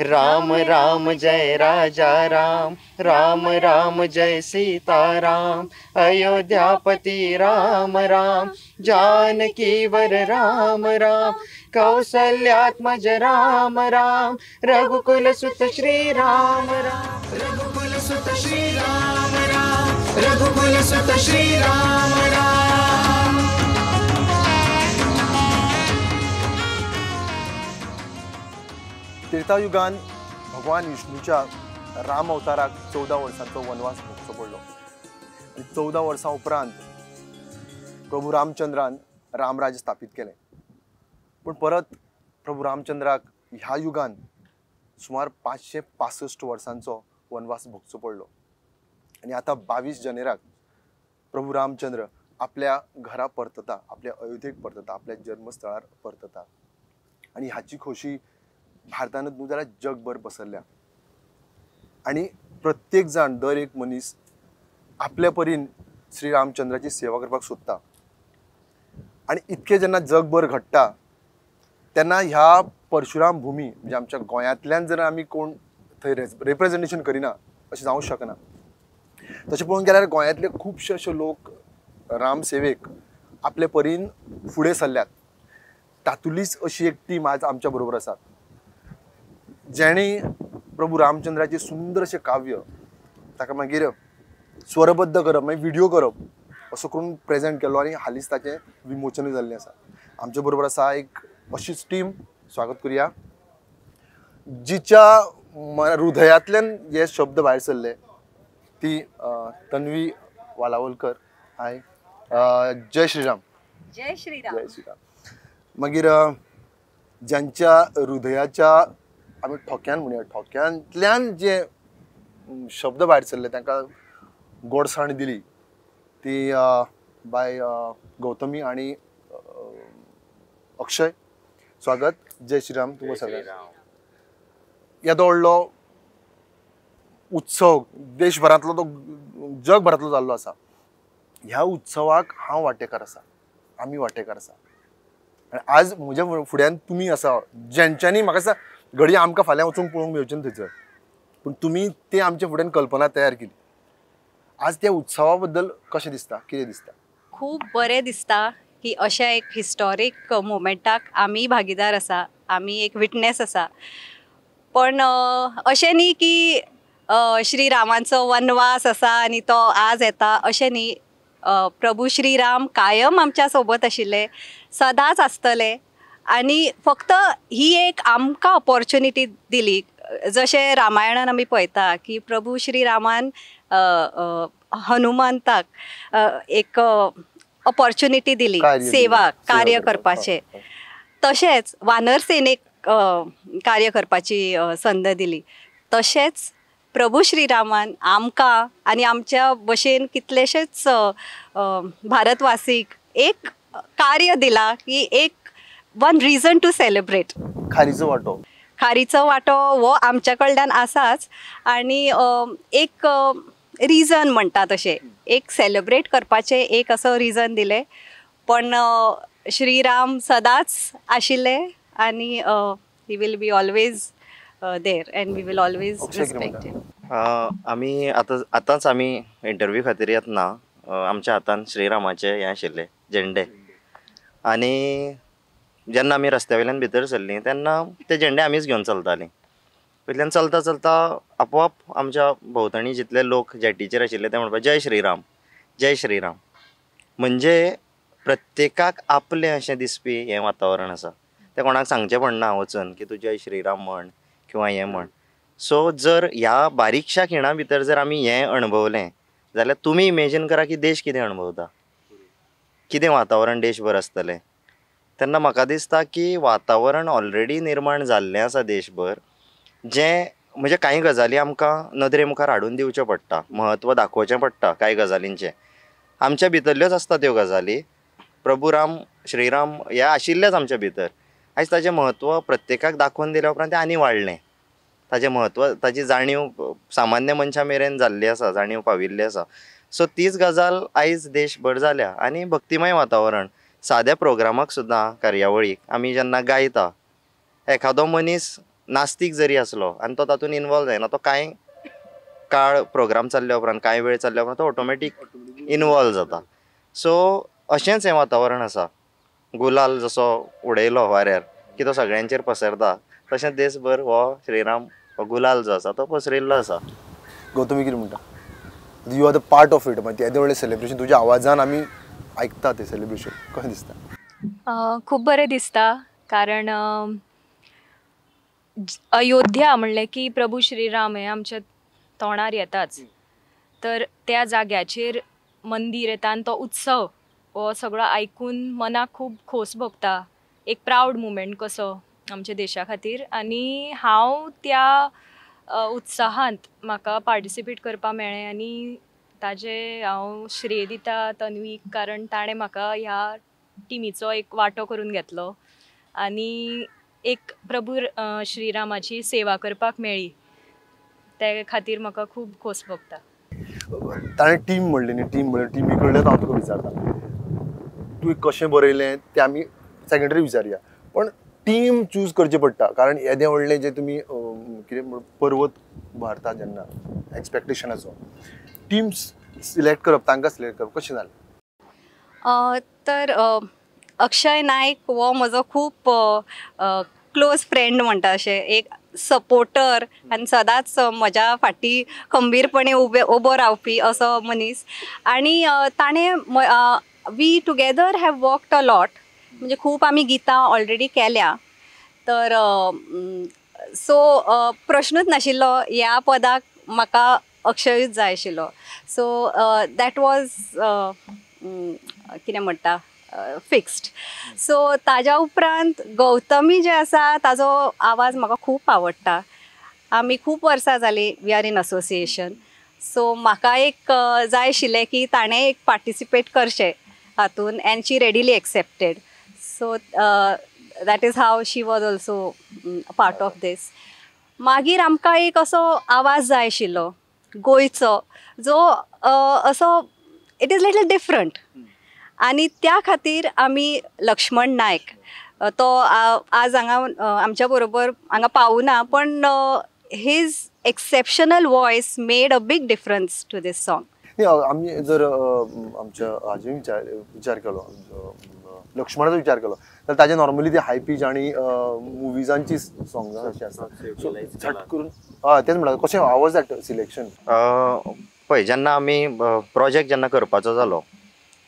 राम राम जय राजा राम, राम राम जय सीता राम, अयोध्यापति राम राम, जानकी वर राम राम, कौसल्यात्मज राम राम, रघुकुल सुत श्री राम राम, रघुकुल सुत श्री राम राम, रघुकुल सुत श्री राम राम। त्रेतायुगान भगवान विष्णूच्या राम अवताराक 14 वर्सांचो वनवास भोगचो पडलो आनी 14 वर्सां उपरांत प्रभू रामचंद्रान रामराज्य स्थापीत केलें। पूण परत प्रभू रामचंद्राक ह्या युगान सुमार 565 वर्सांचो वनवास भोगचो पडलो आनी आतां 22 जानेराक प्रभू रामचंद्र आपल्या घरा परतता, आपल्या अयोध्येक परतता, आपल्या जन्मस्थळार परतता आनी हाची खोशी भारतानूच न्हू जाल्यार जगभर पसरल्या आनी प्रत्येक जाण, दर एक मनीस आपल्या परीन श्री रामचंद्राची सेवा करपाक सोदता आनी इतकें जेन्ना जगभर घडटा तेन्ना ह्या परशुराम भुमी म्हणजे आमच्या गोंयांतल्यान जर आमी कोण थंय रिप्रेजेंटेशन करिना अशें जावंक शकना। तशें पळोवंक गेल्यार गोंयांतले खुबशे अशे लोक रामसेवेक आपले परीन फुडें सरल्यात। तातुंतलीच अशी एक टीम आज आमच्या बरोबर आसा जेणे प्रभू रामचंद्राचें सुंदर अशें काव्य ताका मागीर स्वरबद्ध करप, मागीर व्हिडियो करप असो करून प्रेजेंट केलो आनी हालींच ताचें विमोचनूय जाल्लें आसा। आमच्या बरोबर आसा एक अशीच टीम, स्वागत करुया, जिच्या हृदयांतल्यान हे शब्द भायर सरले ती तन्वी वालावलकर। हाय, जय श्रीराम। जय श्रीराम। जय श्रीराम। मागीर ज्यांच्या हृदयाच्या आमी ठोक्यान म्हणया, ठोक्यांतल्यान जे शब्द भायर सरले तांकां गोडसाण दिली ती बाय गौतमी आनी अक्षय। स्वागत, जय श्रीराम तुमकां सगळ्यांक। येदो व्हडलो उत्सव देशभरांतलो, तो जगभरांतलो जाल्लो आसा। ह्या उत्सवाक हांव वांटेकार आसा, आमी वांटेकार आसा आनी आज म्हज्या फुड्यान तुमी आसा जेंच्यांनी म्हाका दिसता घडये आमकां फाल्यां वचूंक पळोवंक मेळचें ना थंयसर, पूण तुमी ते आमच्या फुड्यान कल्पना तयार केली। आज त्या उत्सवा बद्दल कशें दिसता, कितें दिसता? खूब बरें दिसता की अशा एक हिस्टॉरीक मुमेंटाक आमी भागीदार आसा, आमी एक विटनेस आसा। पण अशें न्ही की श्री रामाचो वनवास आसा आनी तो आज येता अशें न्ही। प्रभू श्रीराम कायम आमच्या सोबत आशिल्ले, सदांच आसतले आनी फक्त ही एक आमकां ऑपॉर्च्युनिटी दिली। जशें रामायणान आमी पळयता की प्रभू श्रीरामान हनुमंताक एक ऑपॉर्च्युनिटी दिली सेवा कार्य करपाचें, तशेंच वानर सेनेक कार्य करपाची संद दिली, तशेंच प्रभू श्रीरामान आमकां आनी आमच्या भशेन कितलेशेच भारतवासीक एक कार्य दिलां की एक वन रिजन टू सेलिब्रेट। खारीचो वांटो, खारीचो वांटो हो आमच्या कडल्यान आसाच आनी एक रिजन म्हणटा तशें एक सेलिब्रेट करपाचें एक असो रिजन दिलें। पण श्रीराम सदांच आशिल्ले आनी he will be always there and we will always respect him. आमी आतांच आमी इंटरव्यू खातीर येतना आमच्या हातान श्रीरामाचे हें आशिल्ले झेंडे आनी जेन्ना आमी रस्त्या वयल्यान भितर सरलीं तेन्ना ते झेंडे आमीच घेवन चलतालीं। वयल्यान चलता चलता आपोआप आमच्या भोंवतणी जितले लोक जेटीचेर आशिल्ले ते म्हणपाक जय श्रीराम, जय श्रीराम। म्हणजे प्रत्येकाक आपलें अशें दिसपी हें वातावरण आसा। तें कोणाक सांगचें पडना वचून की तूं जय श्रीराम म्हण किंवा हें म्हण। सो जर ह्या बारीकशा खिणा भितर जर आमी हें अणभवलें जाल्यार तुमी इमेजीन करा की देश कितें अणभवता, कितें वातावरण देशभर आसतलें। तेन्ना म्हाका दिसता की वातावरण ऑलरेडी निर्माण जाल्लें आसा देशभर, जें म्हणजे कांय गजाली आमकां नदरे मुखार हाडून दिवच्यो पडटा, म्हत्व दाखोवचें पडटा कांय गजालींचें। आमच्या भितरल्योच आसता त्यो गजाली, प्रभू राम श्रीराम हे आशिल्लेच आमच्या भितर। आयज ताजें म्हत्व प्रत्येकाक दाखोवन दिल्या उपरांत तें आनी वाडलें, ताजें म्हत्व, ताजी जाणीव सामान्य मनशां मेरेन जाल्ली आसा, जाणीव पाविल्ली आसा। सो तीच गजाल आयज देशभर जाल्या आनी भक्तिमय वातावरण। साद्या प्रोग्रामाक सुद्दां कार्यावळीक आमी जेन्ना गायता एखादो मनीस नास्तीक जरी आसलो आनी तो तातूंत इनवॉल्व जायना, तो कांय काळ प्रोग्राम चल्ल्या उपरांत कांय वेळ चल्ल्या उपरांत तो ऑटोमॅटीक इनवॉल्व जाता. सो अशेंच हें वातावरण आसा. गुलाल जसो उडयलो वाऱ्यार की तो सगळ्यांचेर पसरता, तशेंच देशभर हो श्रीराम हो गुलाल जो आसा तो पसरिल्लो आसा. गौतमी कितें म्हणटा? You are the part of it, मागीर येदें व्हडलें सेलिब्रेशन तुज्या आवाजान आमी आयकता तें सेलिब्रेशन कशें दिसता? खूब बरें दिसता, कारण अयोध्या म्हणलें की प्रभू श्रीराम हें आमच्या तोंडार येताच. तर त्या जाग्याचेर मंदीर येता आनी तो उत्सव हो सगळो आयकून मनाक खूब खोस भोगता, एक प्रावड मुमेंट कसो आमच्या देशा खातीर. आनी हांव त्या उत्साहांत म्हाका पार्टिसिपेट करपाक मेळ्ळें आनी ताजें हांव श्रेय दिता तन्वीक, कारण ताणें म्हाका ह्या टिमीचो एक वांटो करून घेतलो आनी एक प्रभू श्रीरामाची सेवा करपाक मेळ्ळी, ते खातीर म्हाका खूब खोस भोगता. ताणें टीम म्हणली न्ही, टीम म्हणली, टिमी कडल्यान हांव तुका विचारता, तुवें कशें बरयलें तें आमी सेकेंडरी विचारया, पण टीम चूज करची पडटा, कारण येदें व्हडलें जें तुमी कितें पर्वत उबारता जेन्ना एक्सपेक्टेशनाचो, टीम सिलेक्ट करप, तांकां सिलेक्ट करप कशें जालें? तर अक्षय नायक हो म्हजो खूब क्लोज फ्रेंड म्हणटा अशें, एक सपोर्टर आनी सदांच म्हज्या फाटी खंबीरपणे उबो रावपी असो मनीस. आनी ताणें we together have worked a lot, म्हणजे खूब आमी गितां ऑलरेडी केल्या. तर सो प्रश्नूच नाशिल्लो ह्या पदाक म्हाका अक्षयूच जाय आशिल्लो. सो that was कितें म्हणटा फिक्स्ड. सो ताज्या उपरांत गौतमी जें आसा ताजो आवाज म्हाका खूब आवडटा. आमी खूब वर्सां जालीं we are in association. So म्हाका एक जाय आशिल्लें की ताणें एक पार्टिसिपेट करचें हातून, and she readily accepted. So that is how she was also part of this. मागीर आमकां एक असो आवाज जाय आशिल्लो गोंयचो, जो असो it is little different, आनी त्या खातीर आमी लक्ष्मण नायक, तो आज हांगा आमच्या बरोबर हांगा पावना, पण his exceptional voice made a big difference to this song. न्ही, आमी जर आमच्या हाजे विचार केलो, लक्ष्मणाचो विचार केलो जाल्यार ताजे नॉर्मली ते हाय पीच आनी मुवीजांची सॉंग्सां अशीं आसता, सो झट करून हय तेच म्हणटा कशें हाव वॉज that selection? पळय, जेन्ना आमी प्रोजेक्ट जेन्ना करपाचो जालो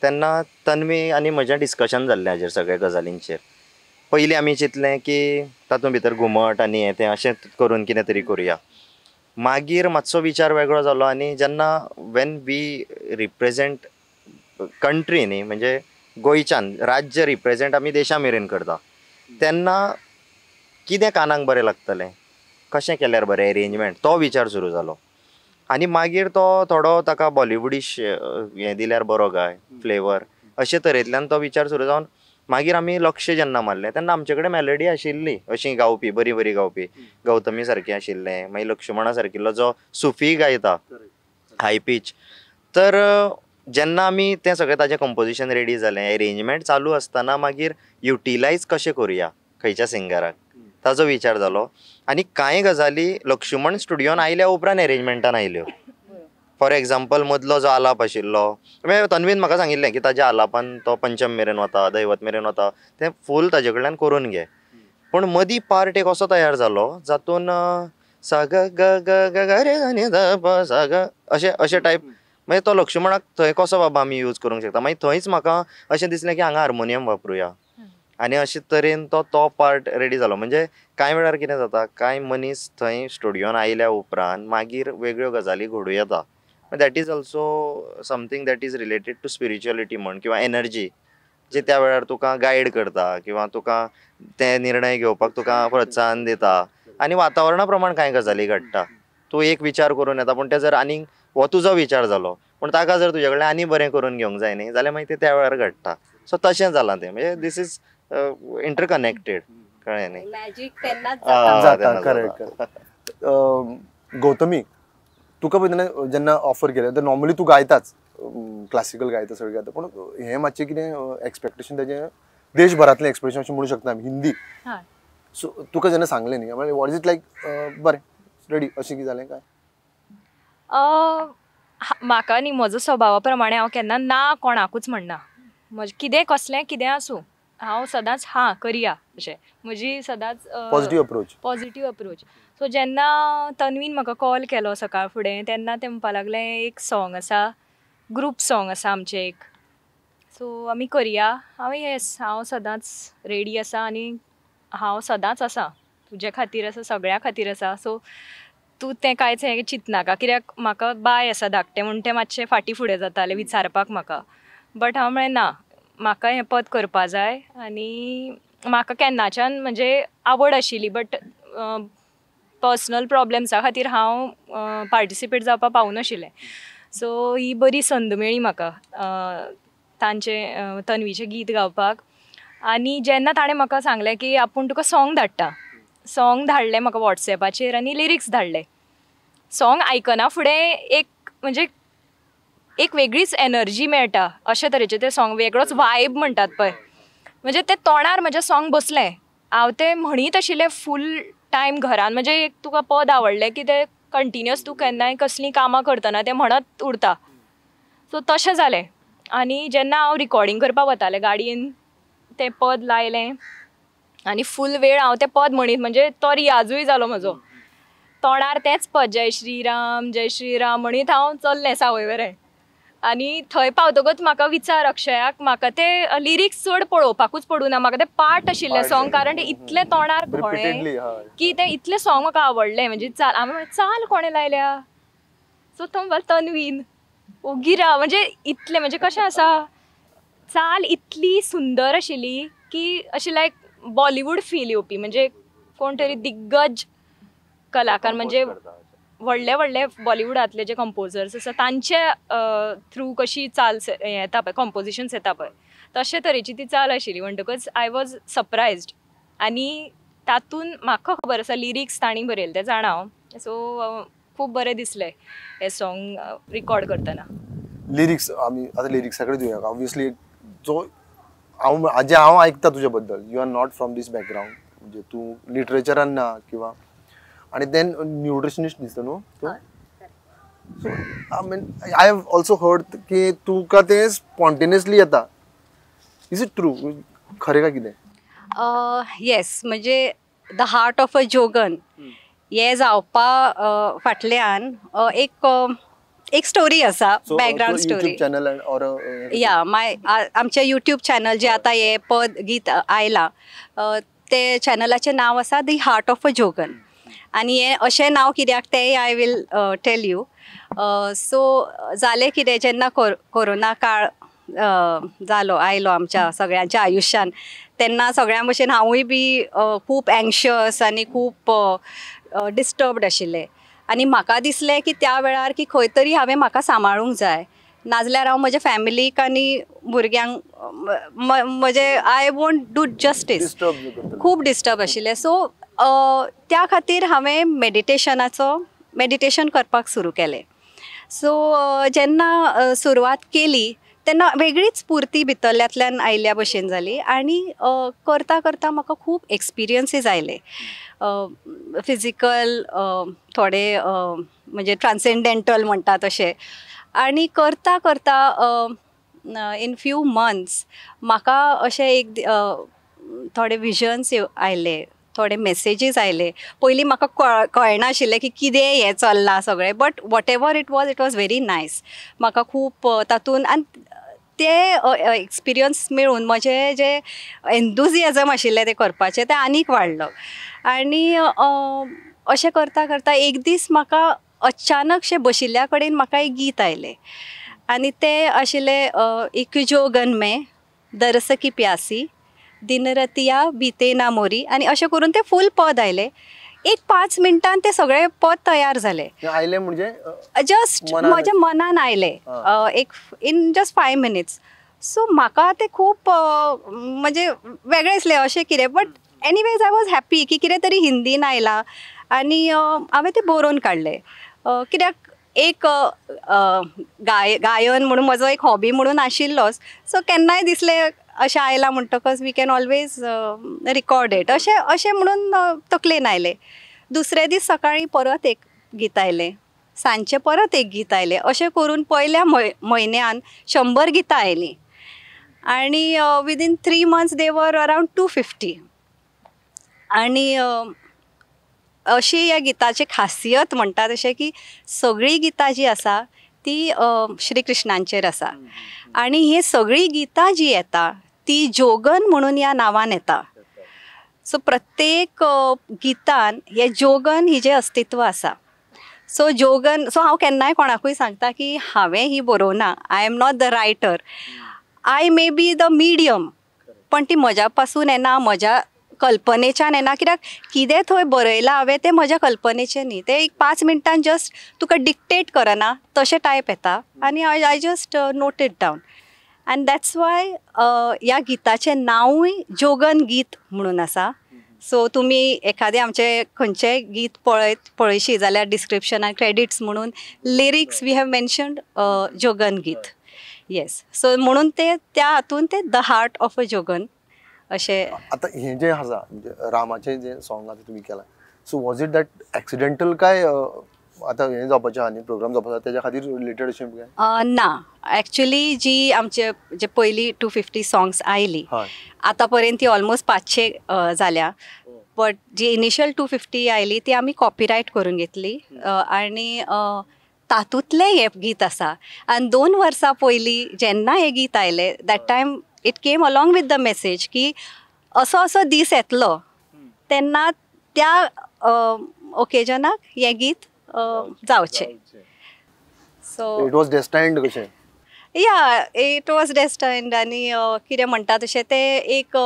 तेन्ना तन्वी आनी म्हजें डिस्कशन जाल्लें हाजेर सगळ्या गजालींचेर. पयलीं आमी चिंतलें की तातूंत भितर घुमट आनी हें तें अशें करून कितें तरी करुया. मागीर मातसो विचार वेगळो जालो आनी जेन्ना when we represent country न्ही, म्हणजे गोंयच्यान राज्य रिप्रेजेंट आमी देशा मेरेन करता, तेन्ना कितें कानाक बरें लागतलें, कशें केल्यार बरें एरेंजमेंट, तो विचार सुरू जालो. आनी मागीर तो थोडो ताका बॉलिवुडीश हें दिल्यार बरो काय फ्लेवर, अशे तरेंतल्यान तो विचार सुरू जावन मागीर आमी लक्ष जेन्ना मारलें तेन्ना आमचे कडेन मेलडी आशिल्ली अशी गावपी, बरी बरी गावपी, गौतमी सारकें आशिल्लें, मागीर लक्ष्मणा सारकिल्लो जो सुफी गायता हाय पीच. तर जेन्ना आमी तें सगळें ताजें कंपोजिशन रेडी जालें, एरेंजमेंट चालू आसतना मागीर युटिलायज कशें करुया खंयच्या सिंगराक ताजो विचार जालो. आनी कांय गजाली लक्ष्मण स्टुडियोन आयल्या उपरांत एरेंजमेंटान आयल्यो. फॉर एग्जाम्पल मदलो जो आलाप आशिल्लो, मागीर तन्वीन म्हाका सांगिल्लें की ताज्या आलापान तो पंचम मेरेन वता, दैवत मेरेन वता, तें फूल ताजे कडल्यान करून घे. पूण मदीं पार्ट एक असो तयार जालो जातून सा ग ग ग ग रे ग नि ध प सा ग अशें अशें टायप, मागीर तो लक्ष्मणाक थंय कसो बाबा आमी यूज करूंक शकता. मागीर थंयच म्हाका अशें दिसलें की हांगा हार्मोनियम वापरुया, आनी अशे तरेन तो तो पार्ट रेडी जालो. म्हणजे कांय वेळार कितें जाता, कांय मनीस थंय स्टुडियोन आयल्या उपरांत मागीर वेगळ्यो गजाली घडूं येता. That is also something that is related to spirituality म्हण किंवा एनर्जी जे त्या वेळार तुका गायड करता किंवा तुका ते निर्णय घेवपाक तुका प्रोत्साहन दिता. आनी वातावरणा प्रमाण कांय गजाली घडटा. तूं एक विचार करून येता, पूण ते जर आनीक हो तुजो विचार जालो पूण ताका जर तुजे कडल्यान आनी बरें करून घेवंक जाय न्ही जाल्यार मागीर तें त्या वेळार घडटा. सो तशें जालां तें, म्हणजे दीस is interconnected, कळ्ळें न्ही? मॅजीक तेन्नाच जाता. करेक्ट. गौतमी, तुका पळय जेन्ना ऑफर केलें तर नॉर्मली तूं गायताच, क्लासिकल गायता, सगळें गायता, पूण हें मातशें कितें एक्सपेक्टेशन ताजें देशभरांतलें एक्सपेक्टेशन अशें म्हणूं शकता आमी, हिंदी सो तुका जेन्ना सांगलें न्ही, what is it लायक, बरें रेडी अशें कितें जालें काय? म्हाका न्ही म्हजो स्वभावा प्रमाणे हांव केन्ना ना कोणाकूच म्हणना. म्हजें कितें कसलें कितें आसूं हांव सदांच हां करया अशें, म्हजी सदांच positive approach. Positive approach. So जेन्ना तन्वीन म्हाका कॉल केलो सकाळ फुडें तेन्ना तें म्हणपाक लागलें एक सॉंग आसा, ग्रूप सॉंग आसा आमचें एक, सो आमी करया. हांवें येस, हांव सदांच रेडी आसा आनी हांव सदांच आसा तुजे खातीर आसा, सगळ्यां खातीर आसा. सो तूं तें कांयच हें चिंतनाका, कित्याक म्हाका बाय आसा धाकटें म्हूण तें मातशें फाटीं फुडें जातालें विचारपाक म्हाका. बट हांव म्हळें ना, म्हाका हें पद करपा जाय. आनी म्हाका केन्नाच्यान म्हणजे आवड आशिल्ली, बट पर्सनल प्रॉब्लम्सा खातीर हांव पार्टिसिपेट जावपाक पावूनाशिल्लें. सो ही बरी संद मेळ्ळी म्हाका तांचें तन्वीचें गीत गावपाक. आनी जेन्ना ताणें म्हाका सांगलें की आपूण तुका सॉंग धाडटा, सॉंग धाडलें म्हाका वॉट्सॅपाचेर आनी लिरिक्स धाडले. सॉंग आयकना फुडें एक म्हणजे एक वेगळीच एनर्जी मेळटा अशे तरेचें तें सॉंग, वेगळोच वायब म्हणटात पळय, म्हणजे तें तोंडार म्हज्या सॉंग बसलें. हांव तें म्हणीत आशिल्लें फूल टायम घरान. म्हणजे एक तुका पद आवडलें की तें कंटिन्युअस तूं केन्नाय कसलीं कामां करतना तें म्हणत उरता. सो तशें जालें. आनी जेन्ना हांव रिकॉर्डिंग करपाक वतालें गाडयेन तें पद लायलें आनी फूल वेळ हांव तें पद म्हणीत, म्हणजे तो रियाजूय जालो म्हजो. तोंडार तेंच पद जय श्रीराम जय श्रीराम म्हणीत हांव चल्लें सावयवेरें. आनी थंय पावतकच म्हाका विचार अक्षयाक, म्हाका ते लिरिक्स चड पळोवपाकूच पडूं ना, म्हाका ते पाठ आशिल्लें सॉंग, कारण ते इतलें तोंडार घोळ्ळें की तें इतलें सॉंग म्हाका आवडलें. म्हणजे चाल, हांवें म्हणलें चाल कोणें लायल्या, सो तो म्हणपाक तन्वीन ओगी राव. म्हणजे इतलें म्हणजे कशें आसा, चाल इतली सुंदर आशिल्ली की अशी लायक बॉलिवूड फील येवपी, म्हणजे कोण तरी दिग्गज कलाकार, म्हणजे व्हडले व्हडले बॉलिवूडांतले जे कंपोजर्स आसा तांचे थ्रू कशी चाल येता पळय, कंपोजिशन्स येता पळय, तशे तरेची ती चाल आशिल्ली. म्हणटकच I was surprised. आनी तातूंत म्हाका खबर आसा लिरिक्स तांणी बरयले तें जाणा हांव. सो खूब बरें दिसलें हें सॉंग रिकॉर्ड करतना. लिरिक्स आमी आतां लिरिक्सा कडेन दिवया. ऑब्वियसली जो हांव जें हांव आयकता तुजे बद्दल, you are not from this background, म्हणजे तूं लिटरेचरान ना किंवा, आनी then न्युट्रिशनिस्ट दिसता न्हू तूं. So I mean I have also heard की तुका तें स्पॉन्टेनियसली येता, is it true? खरें काय कितें? येस, म्हणजे the heart of a Jogan हें जावपा फाटल्यान एक एक स्टोरी आसा, बॅकग्रावंड स्टोरी. चॅनल या माय आमचें यूट्यूब चॅनल जें आतां हें पद गीत आयलां तें चॅनलाचें नांव आसा the heart of a Jogan. आनी हें अशें नांव कित्याक तेंय I will tell you. So जालें कितें, जेन्ना कोरोना काळ जालो आयलो आमच्या सगळ्यांच्या आयुश्यान, तेन्ना सगळ्यां भशेन हांवूय बी खूब एंक्शस आनी खूब डिस्टर्बड आशिल्लें. आनी म्हाका दिसलें की त्या वेळार की खंय तरी हांवें म्हाका सांबाळूंक जाय, नाजाल्यार हांव म्हज्या फॅमिलीक आनी भुरग्यांक म्हजे I won't do justice, खूब डिस्टर्ब आशिल्लें. सो त्या खातीर हांवें मेडिटेशन करपाक सुरू केलें. सो जेन्ना सुरवात केली तेन्ना वेगळीच स्फूर्ती भितरल्यांतल्यान आयिल्ल्या भशेन जाली आनी करता करता म्हाका खूब एक्सपिरियन्सीस आयले, फिजिकल थोडे म्हणजे ट्रान्सेंडेंटल म्हणटा तशें. आनी करता करता इन फ्यू मंथ्स म्हाका अशें एक थोडे विजन्स आयले, थोडे मेसेजीस आयले. पयलीं म्हाका कळनाशिल्लें की कितें हें चल्लां सगळें, but whatever it was, it was very nice. म्हाका खूब तातूंत आनी ते एक्सपिरियन्स मेळून म्हजें जें एन्थुजियाजम आशिल्लें तें करपाचें तें आनीक वाडलो. आनी अशें करता करता एक दीस म्हाका अचानकशें बशिल्ल्या कडेन म्हाका एक गीत आयलें आनी तें आशिल्लें एक जोगन में दरस की प्यासी दिन रतिया बीते ना मोरी, आनी अशें करून तें फूल पद आयलें. एक 5 मिनटान तें सगळें पद तयार जालें. आयलें म्हणजे जस्ट म्हज्या मनान आयलें एक इन जस्ट 5 मिनिट्स. सो म्हाका तें खूब म्हणजे वेगळें दिसलें अशें कितें, but anyways I was happy की कितें तरी हिंदीन आयलां आनी हांवें तें बरोवन काडलें. कित्याक एक गायन म्हणून म्हजो एक हॉबी म्हणून आशिल्लोच. सो केन्नाय दिसलें अशें आयलां म्हणटकच we can always record it अशें अशें म्हणून तकलेन आयलें. दुसरे दीस सकाळीं परत एक गीत आयलें, सांजचें परत एक गीत आयलें. अशें करून पयल्या म्हयन्यान 100 गितां आयलीं आनी within 3 months they were around 250. आनी अशी ह्या गिताची खासियत म्हणटा तशें की सगळीं गितां जीं आसा ती श्री कृष्णांचेर आसा आनी ही सगळीं गितां जीं येता ती जोगन म्हणून ह्या नांवान येता. सो प्रत्येक गितान हें जोगन हिजें अस्तित्व आसा. सो जोगन, सो हांव केन्नाय कोणाकूय सांगता की हांवें ही बरोवना, I am not the writer, I may be the medium, पण ती म्हज्या पासून येना, म्हज्या कल्पनेच्यान येना. कित्याक कितें थंय बरयलां हांवें तें म्हज्या कल्पनेचें न्ही, तें एक 5 मिनटान जस्ट तुका डिक्टेट करना तशें टायप येता आनी I just note it down. And that's why ह्या गिताचें नांवूय जोगन गीत म्हणून आसा. सो तुमी एखादें आमचें खंयचेंय गीत पळयशी जाल्यार डिस्क्रिप्शनान क्रेडिट्स म्हणून lyrics we have mentioned Jogan गीत. येस, सो म्हणून ते त्या हातून ते the heart of a Jogan अशें. आतां हें जें आसा म्हणजे रामाचें जें सॉंग आतां तुमी केलां, so was it that accidental काय आतां हें जावपाचें आहा न्ही, प्रोग्राम जावपाचो आहा तेज्या खातीर रिलेटेड अशें काय? ना, एक्चुली जी आमचे जे पयलीं 250 सॉंग्स आयली आतां पर्यंत ती ऑलमोस्ट 500 जाल्या, बट जी इनिशियल 250 आयली ती आमी कॉपीरायट करून घेतली आनी तातूंतलें हें गीत आसा. आनी 2 वर्सां पयलीं जेन्ना हें गीत आयलें that time it came along with the message की असो असो दीस येतलो तेन्ना त्या ओकेजनाक हें गीत जावचें. सो it was destined कशें? या, it was destined. आनी कितें म्हणटा तशें तें एक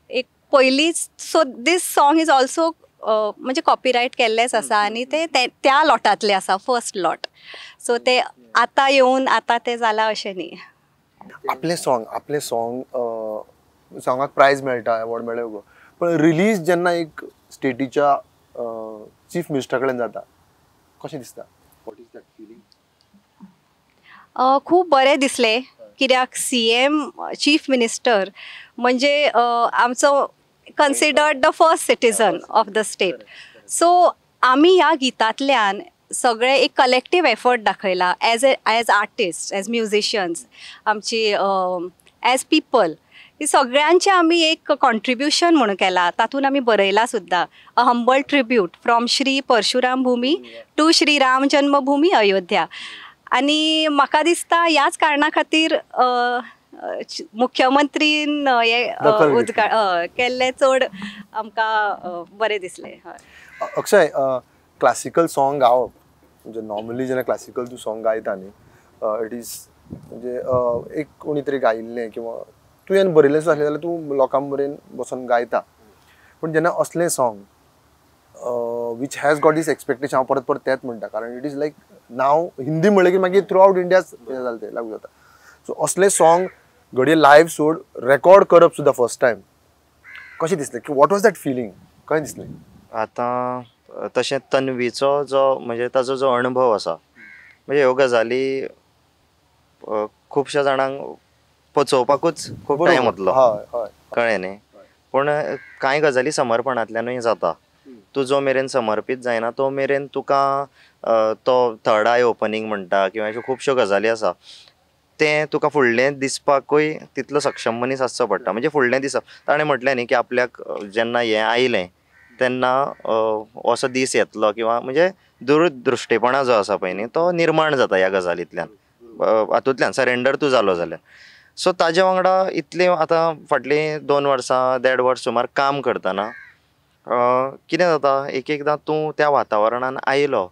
एक पयलींच. So this song is also म्हणजे कॉपीरायट केल्लेंच आसा आनी तें त्या लॉटांतलें आसा, फर्स्ट लॉट. सो तें आतां येवन आतां तें जालां अशें न्ही. आपलें सॉंग, आपलें सॉंग सॉंगाक प्रायज मेळटा, एवॉर्ड मेळ्ळो, पण रिलीज जेन्ना एक स्टेटीच्या चीफ मिनिस्टरा कडेन जाता कशें दिसता? What is that feeling? खूब बरें दिसलें, कित्याक CM chief minister म्हणजे आमचो considered the first citizen of the state. So आमी ह्या गितांतल्यान सगळे एक कलेक्टीव एफर्ट दाखयला as a as artist, as musicians, आमची एज पिपल, ही सगळ्यांचें आमी एक कॉन्ट्रिब्युशन म्हणून केलां. तातूंत आमी बरयलां सुद्दां, a humble tribute from Shri Parshuram Bhumi to Shri Ram Janmabhoomi Ayodhya. आनी म्हाका दिसता ह्याच कारणा खातीर मुख्यमंत्रीन हें केल्लें चड आमकां बरें दिसलें. हय. अक्षय, क्लासिकल सॉंग गावप म्हणजे नॉर्मली जेन्ना क्लासिकल तूं सॉंग गायता न्ही, it is म्हणजे एक कोणी तरी गायिल्लें किंवा तुवें बरयल्लें आसलें जाल्यार तूं लोकां मेरेन बसून गायता, पूण जेन्ना असलें song which has got this expectation, हांव परत परत तेंच म्हणटा, कारण it is like नांव हिंदी म्हणलें की मागीर थ्रू आवट इंडिया हें जालें तें लागू जाता. सो असलें सॉंग घडये लायव्ह सोड रेकॉर्ड करप सुद्दां फर्स्ट टायम कशें दिसलें? की what was that feeling, कशें दिसलें? आतां तशें तन्वीचो जो म्हणजे ताजो जो अणभव आसा, म्हणजे ह्यो गजाली खुबश्या जाणांक पचोवपाकूच खूब टायम वतलो, कळ्ळें न्ही? पूण कांय गजाली समर्पणांतल्यानूय जाता. तूं जो मेरेन समर्पीत जायना तो मेरेन तुका तो थर्ड I opening म्हणटा किंवा अश्यो खुबश्यो गजाली आसा, तें तुका फुडलें दिसपाकूय तितलो सक्षम मनीस आसचो पडटा. म्हणजे फुडलें दिसप, ताणें म्हटलें न्ही की आपल्याक जेन्ना हें आयलें तेन्ना असो दीस येतलो किंवा म्हणजे दूरदृश्टीपणा जो आसा पळय न्ही तो निर्माण जाता ह्या गजालींतल्यान, हातूंतल्यान सरेंडर तूं जालो जाल्यार. सो ताजे वांगडा इतलें आतां फाटलीं 2 वर्सां 1.5 वर्स सुमार काम करतना कितें जाता, एक एकदां तूं त्या वातावरणान आयलो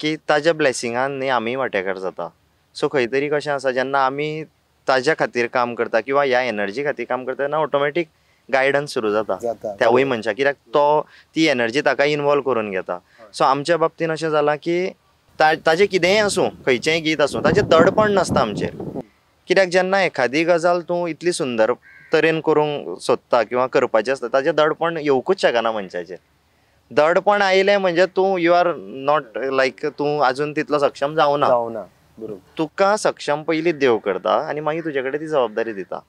की ताज्या ब्लेसिंगान न्ही आमी वांटेकार जाता. सो खंय तरी कशें आसा, जेन्ना आमी ताज्या खातीर काम करता किंवा ह्या एनर्जी खातीर काम करता तेन्ना ऑटोमॅटीक गायडन्स सुरू जाता त्यावूय मनशाक, कित्याक तो ती एनर्जी ताका इनवॉल्व करून घेता. सो आमच्या बाबतीन अशें जालां की ताजें कितेंय आसूं, खंयचेंय गीत आसूं, ताजें दडपण नासता आमचेर, कित्याक जेन्ना एखादी गजाल तूं इतली सुंदर तरेन करूंक सोदता किंवा करपाचें आसता ताजें दडपण येवकूच शकना मनशाचेर. दडपण आयलें म्हणजे तूं you are not लायक तूं आजून तितलो सक्षम जावना. तुका सक्षम पयलीं देव करता आनी मागीर तुजे कडेन ती जबाबदारी दिता.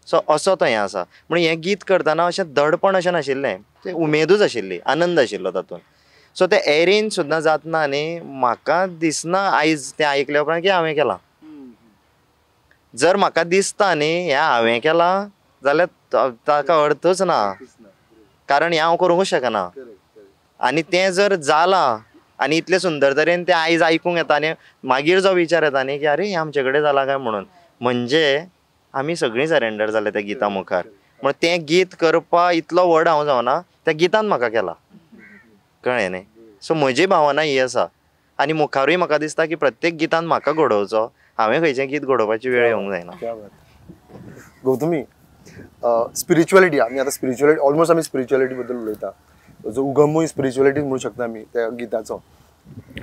सो असो तो हें आसा. म्हणून हें गीत करतना अशें दडपण अशें नाशिल्लें, तें उमेदूच आशिल्ली, आनंद आशिल्लो तातूंत. सो तें एरेंज सुद्दां जातना न्ही म्हाका दिसना आयज तें आयकल्या उपरांत की हांवें केलां. जर म्हाका दिसता न्ही हें हांवें केलां जाल्यार ताका अर्थच ना, कारण हें हांव करूंकच शकना. आनी तें जर जालां आनी इतले सुंदर तरेन तें आयज आयकूंक येता आनी मागीर जो विचार येता न्ही की अरे हें आमचे कडेन जालां काय म्हणून, म्हणजे आमी सगळीं सरेंडर जाले त्या गिता मुखार. म्हणून तें गीत करपा इतलो व्हड हांव जावना, त्या गितान म्हाका केला, कळ्ळें न्ही. सो म्हजी भावना ही आसा आनी मुखारूय म्हाका दिसता की प्रत्येक गितान म्हाका घडोवचो, हांवें खंयचें गीत घडोवपाची वेळ येवंक जायना. गौतमी, स्पिरिच्युअलिटी, आमी आतां स्पिरिच्युअलिटी ऑलमोस्ट आमी स्पिरिच्युअलिटी बद्दल उलयता, जो उगमूय स्पिरिच्युअलिटी म्हणू शकता आमी त्या गिताचो.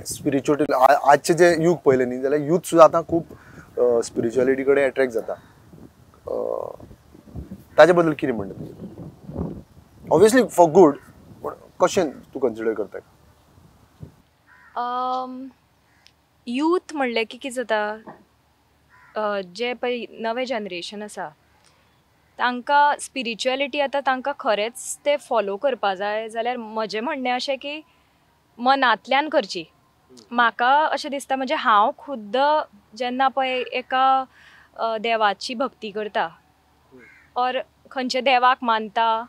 स्पिरिच्युअलिटी आजचें जें यूग पळयलें न्ही जाल्यार यूथ सुद्दां आतां खूब स्पिरिच्युअलिटी कडेन एट्रॅक्ट जाता, ताजे बद्दल कितें म्हणटा तुजें? ऑब्वियसली फॉर गूड, पूण कशें तूं कन्सिडर करता? यूथ म्हणलें की कितें जाता, जे पळय नवें जनरेशन आसा तांकां स्पिरिच्युअलिटी आतां तांकां खरेंच तें फॉलो करपा जाय जाल्यार म्हजें म्हणणें अशें की मनांतल्यान करची. म्हाका अशें दिसता, म्हणजे हांव खुद्द जेन्ना पळय एका देवाची भक्ती करता ऑर खंयच्या देवाक मानता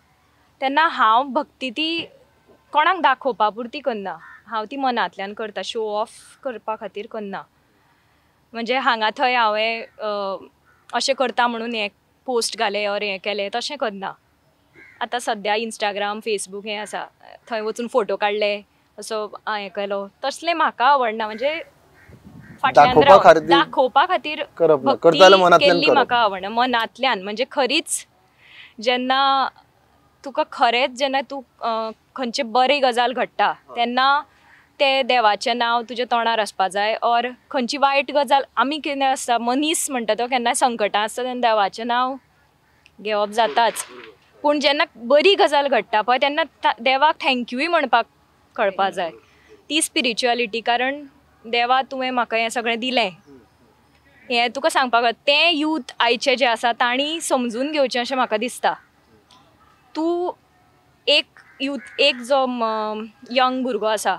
तेन्ना हांव भक्ती ती कोणाक दाखोवपा पुरती करना, हांव ती मनांतल्यान करता, शो ऑफ करपा खातीर करना. म्हणजे हांगा थंय हांवें अशें करता म्हणून हें पोस्ट घालें ऑर हें केलें तशें करना. आतां सद्या इंस्टाग्राम फेसबूक हें आसा, थंय वचून फोटो काडले असो हें केलो, तसलें म्हाका आवडना. म्हणजे फाटल्यान दाखोवपा खातीर भक्ती केल्ली म्हाका आवडना, मनांतल्यान. म्हणजे खरीच जेन्ना तुका खरेंच जेन्ना तूं खंयचे बरी गजाल घडटा तेन्ना ते देवाचें नांव तुज्या तोंडार आसपा जाय. ऑर खंयची वायट गजाल, आमी कितें आसता मनीस म्हणटा तो केन्नाय संकटां आसता तेन्ना देवाचें नांव घेवप जाताच, पूण जेन्ना बरी गजाल घडटा पळय तेन्ना देवाक थँक्यूय म्हणपाक कळपा जाय. ती स्पिरिच्युअलिटी, कारण देवा तुवें म्हाका हें सगळें दिलें हें तुका सांगपाक, तें यूथ आयचें जें आसा तांणी समजून घेवचें अशें म्हाका दिसता. तूं एक यूथ, एक जो यंग भुरगो आसा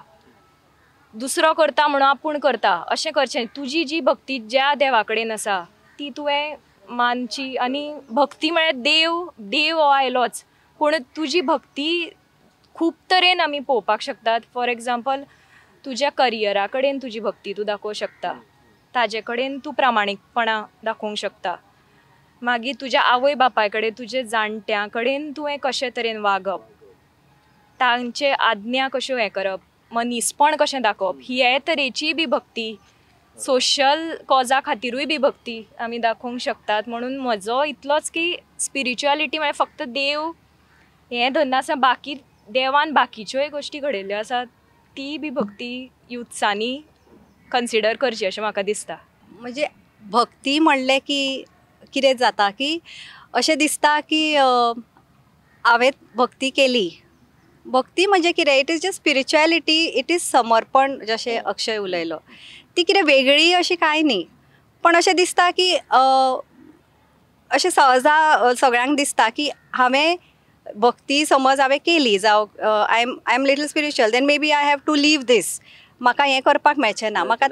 दुसरो करता म्हणून आपूण करता अशें करचें. तुजी जी भक्ती ज्या देवा कडेन आसा ती तुवें मानची. आनी भक्ती म्हळ्यार देव देव हो आयलोच, पूण तुजी भक्ती खूब तरेन आमी पळोवपाक शकतात. फॉर एग्जाम्पल तुज्या करियरा कडेन तुजी भक्ती तूं दाखोवंक शकता, ताजे कडेन तूं प्रामाणीकपणां दाखोवंक शकता. मागीर तुज्या आवय बापाय कडेन, तुज्या जाणट्यां कडेन तुवें कशे तरेन वागप, तांचे आज्ञा कश्यो हें करप, मनीसपण कशें दाखोवप, हे तरेची बी भक्ती, सोशल कॉजा खातिरूय बी भक्ती आमी दाखोवंक शकतात. म्हणून म्हजो इतलोच की स्पिरिच्युअलिटी म्हळ्यार फक्त देव हें धरना, बाकी देवान बाकीच्योय गोश्टी घडयल्ल्यो आसात ती बी भक्ती युथ्सांनी कन्सिडर करची अशें म्हाका दिसता. म्हणजे भक्ती म्हणलें की कितें जाता की अशें दिसता की हांवें भक्ती केली. भक्ती म्हणजे कितें, it is just spirituality, it is समर्पण. जशें अक्षय उलयलो ती कितें वेगळी अशी कांय न्ही, पण अशें दिसता की अशें सहजा सगळ्यांक दिसता की हांवें भक्ती समज हांवें केली जावं I am little spiritual then maybe I have to leave this, म्हाका हें करपाक मेळचें ना, म्हाका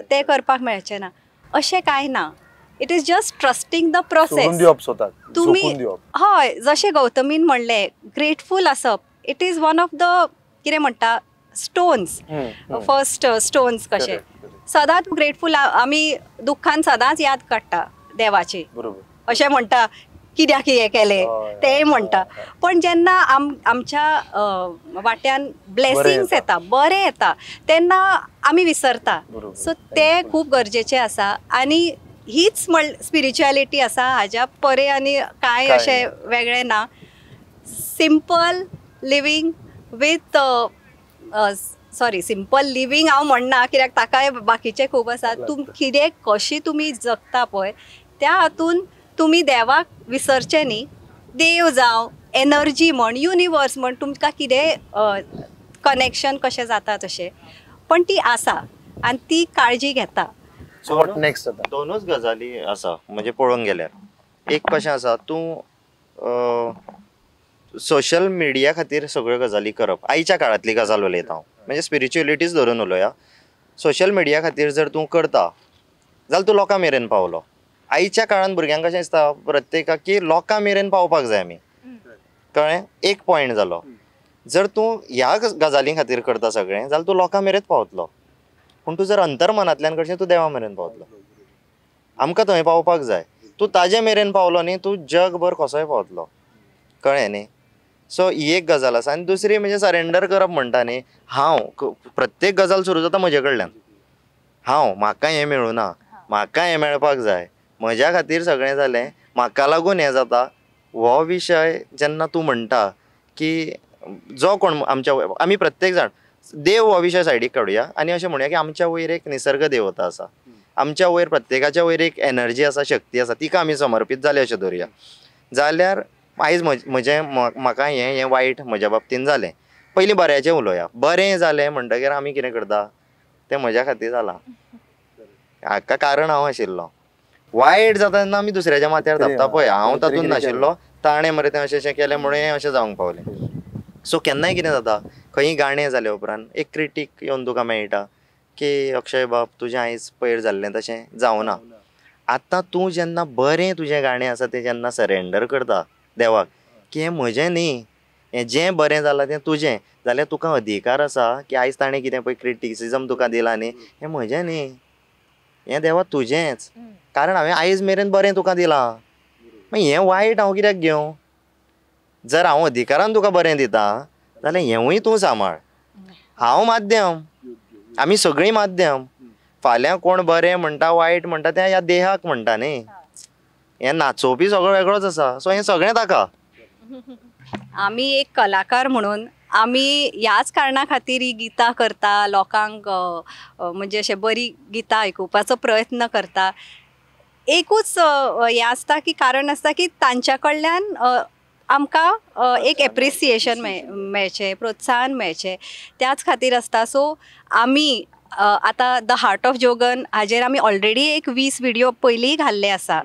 तें करपाक मेळचें ना, अशें कांय ना. It is just trusting the process. तुमी हय, जशें गौतमीन म्हणलें ग्रेटफूल आसप, it is one of the कितें म्हणटा स्टोन्स, फर्स्ट स्टोन्स कशे सदांच ग्रेटफूल. आमी दुख्खान सदांच याद काडटा देवाची, अशें म्हणटा कित्याक हें केलें तेंय म्हणटा, पण जेन्ना आमच्या वाट्यान ब्लेसिंग्स येता, बरें येता तेन्ना आमी विसरता. सो तें खूब गरजेचें आसा आनी हीच स्पिरिच्युअलिटी आसा, हाज्या परे आनी कांय अशें वेगळें ना. Simple living with sorry simple living हांव म्हणना कित्याक ताकाय बाकीचें खूब आसा. तुम कितें कशी तुमी जगता पळय त्या हातून तुमी देवाक विसरचें न्ही. देव जावं एनर्जी म्हण, युनिवर्स म्हण, तुमकां कितें कनेक्शन कशें जाता तशें, पण ती आसा आनी ती काळजी घेता. दोनूच गजाली आसा म्हणजे पळोवंक गेल्यार एक कशें आसा, तूं सोशल मिडिया खातीर सगळ्यो गजाली करप, आयच्या काळांतली गजाल उलयता हांव, म्हणजे स्पिरिच्युअलिटीच धरून उलोवया. सोशल मिडिया खातीर जर तूं करता जाल्यार तूं लोकां मेरेन पावलो. आयच्या काळान भुरग्यांक कशें दिसता प्रत्येकाक की लोकां मेरेन पावपाक जाय आमी, कळ्ळें? एक पॉयंट जालो. जर तूं ह्या गजालीं खातीर करता सगळें जाल्यार तूं लोकां मेरेन पावतलो, पूण तूं जर अंतर्मनांतल्यान करचें तूं देवा मेरेन पावतलो. आमकां थंय पावपाक जाय. तूं ताजे मेरेन पावलो न्ही, तूं जगभर कसोय पावतलो, कळ्ळें न्ही? सो ही एक गजाल आसा. आनी दुसरी म्हणजे सरेंडर करप म्हणटा न्ही, हांव प्रत्येक गजाल सुरू जाता म्हजे कडल्यान. हांव म्हाका हें मेळुना, म्हाका हें मेळपाक जाय, म्हज्या खातीर सगळें जालें, म्हाका लागून हें जाता. हो विशय जेन्ना तूं म्हणटा की जो कोण आमच्या, आमी प्रत्येक जाण देव हो विशय सायडीक काडुया आनी अशें म्हणुया की आमच्या वयर एक निसर्ग देवता आसा, आमच्या वयर प्रत्येकाच्या वयर एक एनर्जी आसा, शक्ती आसा, तिका आमी समर्पीत जाले अशें धरुया. जाल्यार आयज म्हजें म्हाका हें हें वायट म्हज्या बाबतीन जालें, पयलीं बऱ्याचें उलोवया. बरें जालें म्हणटगीर आमी कितें करता, तें म्हज्या खातीर जालां, हाका कारण हांव आशिल्लो. वायट जाता तेन्ना आमी दुसऱ्याच्या माथ्यार धांपता, पळय हांव तातूंत नाशिल्लो, ताणें मरे तें अशें अशें केलें म्हणून हें अशें जावंक पावलें. सो केन्नाय कितें जाता, खंयी गाणें जाले उपरांत एक क्रिटीक येवन तुका मेळटा की अक्षय बाब तुजें आयज पयर जाल्लें तशें जावना. आतां तूं जेन्ना बरें तुजें गाणें आसा तें जेन्ना सरेंडर करता देवाक की हें म्हजें न्ही, हें जें बरें जालां तें तुजें, जाल्यार तुका अधिकार आसा की आयज ताणें कितें पळय क्रिटिसिजम तुका दिलां न्ही, हें म्हजें न्ही, हें देवा तुजेंच, कारण हांवें आयज मेरेन बरें तुका दिलां, मागीर हें वायट हांव कित्याक घेवं? जर हांव अधिकारान तुका बरें दिता जाल्यार हेंवूय तूं सांबाळ. हांव माध्यम, आमी सगळीं माध्यम. फाल्यां कोण बरें म्हणटा वायट म्हणटा तें ह्या देहाक म्हणटा न्ही, हें नाचोवपी सगळो वेगळोच आसा. सो हें सगळें ताका. आमी एक कलाकार म्हणून आमी ह्याच कारणा खातीर ही गितां करता, लोकांक म्हणजे अशें बरी गितां आयकुपाचो प्रयत्न करता. एकूच हें आसता की कारण आसता की तांच्या कडल्यान आमकां एक एप्रिसिएशन मेळचें, प्रोत्साहन मेळचें, त्याच खातीर आसता. सो आमी आतां the heart of Jogan हाजेर आमी ऑलरेडी एक 20 व्हिडियो पयलींय घाल्ले आसा,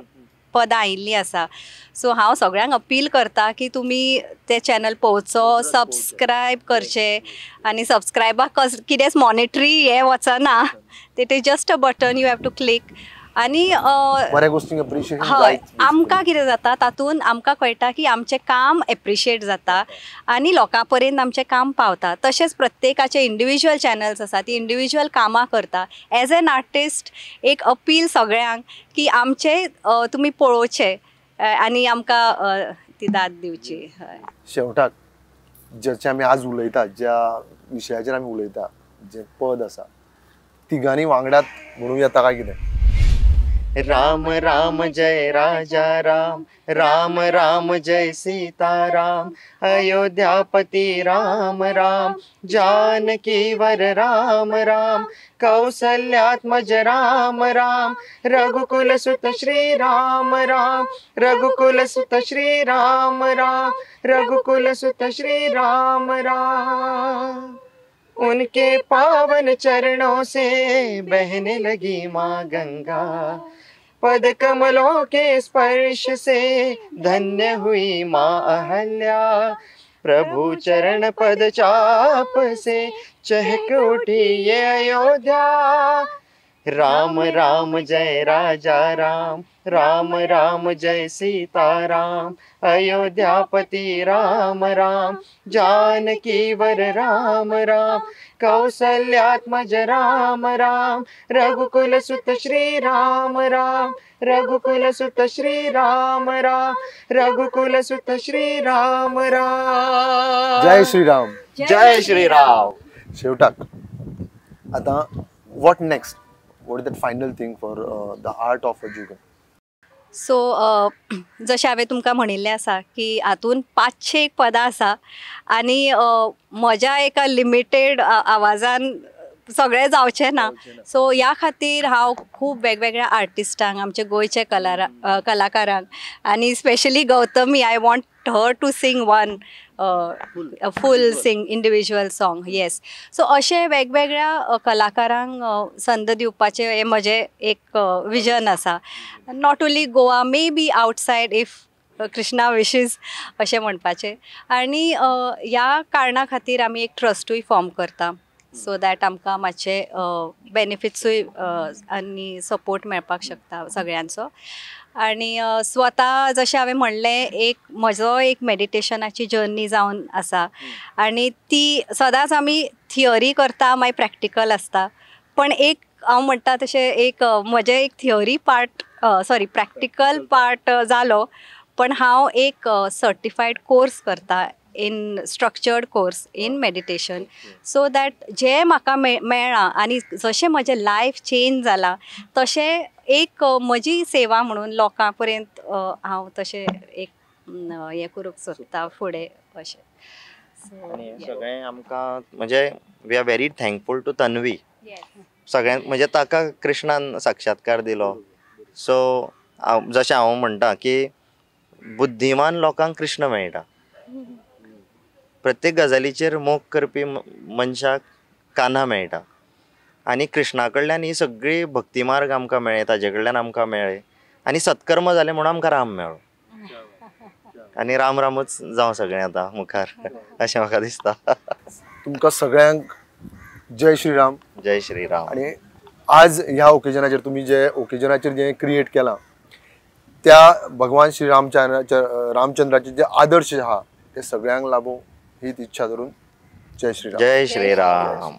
पदां आयिल्लीं आसा. सो हांव सगळ्यांक अपील करता की तुमी ते चॅनल पळोवचो, सबस्क्रायब करचें. आनी सबस्क्रायबाक कितेंच मॉनिटरी हें वचना, it is just a button you have to click. आनी हय, आमकां कितें जाता तातूंत आमकां कळटा की आमचें काम एप्रिशिएट जाता आनी लोकां पर्यंत आमचें काम पावता. तशेंच प्रत्येकाचे इंडिविज्युअल चॅनल्स आसा, ती इंडिविज्युअल कामां करता. एज एन आर्टिस्ट एक अपील सगळ्यांक की आमचें तुमी पळोवचें आनी आमकां ती दाद दिवची. हय, शेवटाक ज्याचे आमी आज उलयता, ज्या विशयाचेर आमी उलयता, जें पद आसा, तिगांनी वांगडात म्हणूं येता काय कितें? राम राम जय राजा राम, राम राम जय सीता राम, अयोध्यापति राम राम, जानकी वर राम राम, कौसल्यात्मज राम राम, रघुकुल सुत श्री राम राम, रघुकुल सुत श्री राम राम, रघुकुल सुत श्री राम राम। उनके पावन चरणों से बहने लगी माँ गंगा, पद कमलों के स्पर्श से धन्य हुई माँ अहल्या, प्रभु चरण पद चाप से चहक उठी ये अयोध्या। राम राम जय राजा राम, राम राम जय सीता राम, अयोध्यापति राम राम, जानकी वर राम राम, कौसल्यात्मज राम राम, रघुकुल सुत श्री राम राम, रघुकुल सुत श्री राम राम, रघुकुल सुत श्री राम राम। जय श्री राम, जय श्री राम। शेवटाक आतां what next? What is that final thing for the art of a Jugan? So जशें हांवें तुमकां म्हणिल्लें आसा की हातून 500 पदां आसा आनी म्हज्या एका लिमिटेड आवाजान सगळें जावचें ना. सो ह्या खातीर हांव खूब वेगवेगळ्या आर्टिस्टांक, आमचे गोंयचे कलाकारांक आनी specially Gautami, I want her to sing one full sing individual song. Yes, so अशें वेगवेगळ्या कलाकारांक संद दिवपाचें हें म्हजें एक विजन आसा. Not only Goa, may be outside if Krishna wishes अशें म्हणपाचें. आनी ह्या कारणा खातीर आमी एक ट्रस्टूय फॉर्म करता सो that आमकां मातशे बेनिफिट्सूय आनी सपोर्ट मेळपाक शकता सगळ्यांचो. आनी स्वता जशें हांवें म्हणलें, एक म्हजो एक मेडिटेशनाची जर्नी जावन आसा आनी ती सदांच आमी थियरी करता, मागीर प्रॅक्टिकल आसता. पण एक हांव म्हणटा तशें एक म्हजें एक theory part sorry practical part जालो, पण हांव एक सर्टिफायड कोर्स करता in structured course in meditation, so that जें म्हाका मेळ्ळां आनी जशें म्हजें लायफ चेंज जालां तशें एक म्हजी सेवा म्हणून लोकां पर्यंत हांव तशें एक हें करूंक सोदता फुडें अशें. सगळें आमकां म्हणजे we are very thankful to Tanvi. सगळ्यांक म्हणजे ताका कृष्णान साक्षात्कार दिलो. सो जशें हांव म्हणटा की बुद्धिमान लोकांक कृष्ण मेळटा, प्रत्येक गजालीचेर मोग करपी मनशाक कान्हा मेळटा आनी कृष्णा कडल्यान ही सगळी भक्ती मार्ग आमकां मेळ्ळे, ताजे कडल्यान आमकां मेळ्ळे आनी सत्कर्म जालें म्हणून आमकां राम मेळ्ळो आनी राम रामूच जावं सगळें आतां मुखार अशें म्हाका दिसता. तुमकां सगळ्यांक जय श्रीराम. जय श्रीराम. आनी आज ह्या ओकेजनाचेर तुमी जे ओकेजनाचेर जें क्रिएट केलां त्या भगवान श्री रामचंद्राचे जे आदर्श आहा ते सगळ्यांक लाभो हीच इच्छा धरून जय श्रीराम. जय श्रीराम.